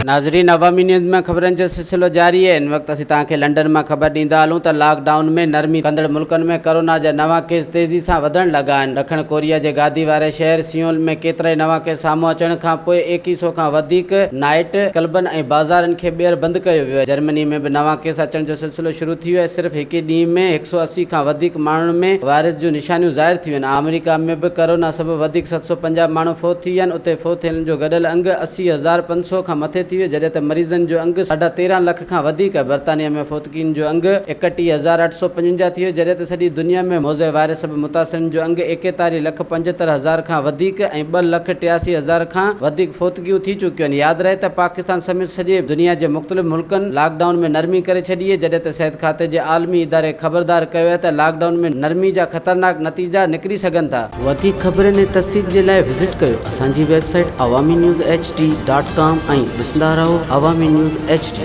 ناظرين عوامي نيوز ۾ خبرن جو سلسلو جاري آهي هن وقت اسين توهان کي لنڊن مان خبر ڏيندا هلون ته لاڪ ڊائون ۾ نرمي ڪندڙ ملڪن ۾ ڪرونا جا نوان ڪيس تيزي سان وڌڻ لڳا آهن ڏکڻ ڪوريا جي گادي واري شهر سيئول ۾ ڪيترائي نوان ڪيس سامهون اچڻ کان پوء ايڪيهه سئو کان وڌيڪ نائيٽ ڪلبن ۽ بازارن کي ٻيهر بند ڪيو ويو آهي جرمني ۾ به نوان ڪيس اچڻ جو سلسلو شروع ٿي ويو آهي صرف هڪ ئي ڏينهن ۾ هڪ سئو 80 کان وڌيڪ ماڻهن ۾ وائرس جون نشانيون ظاهر ٿيون آهن آمريڪا ۾ به ڪرونا سبب وڌيڪ 750 ماڻهو فوت ٿي ويا آهن اتي فوت ٿيلن جو گڏيل انگ 80,500 کان مٿي ٿي ويو، جڏهن ته مريضن جو انگ ساڍا 13 لک کان وڌيڪ آهي. برطانيه ۾ فوتگين جو انگ 31855 ٿي ويو، جڏهن ته سڄي دنيا ۾ موذي وائرس سبب متاثرن جو انگ ايڪيتاليهه لک 75 هزار کان وڌيڪ ۽ ٻه لک 83 هزار کان وڌيڪ فوتگيون ٿي چڪيون آهن. ياد رهي ته پاڪستان سميت سڄي دنيا جي مختلف ملڪن لاڪ ڊائون ۾ نرمي ڪري ڇڏي آهي، جڏهن ته صحت کاتي جي عالمي اداري خبردار ڪيو آهي ته لاڪ ڊائون ۾ نرمي جا خطرناڪ نتيجا نڪري سگهن ٿا. وڌيڪ خبرن ۽ تفصيل جي لاء وزٽ ڪيو اسان جي website Awami news H D dot com ۽ ڏسندا رهو عوامي نيوز ايڇ ڊي.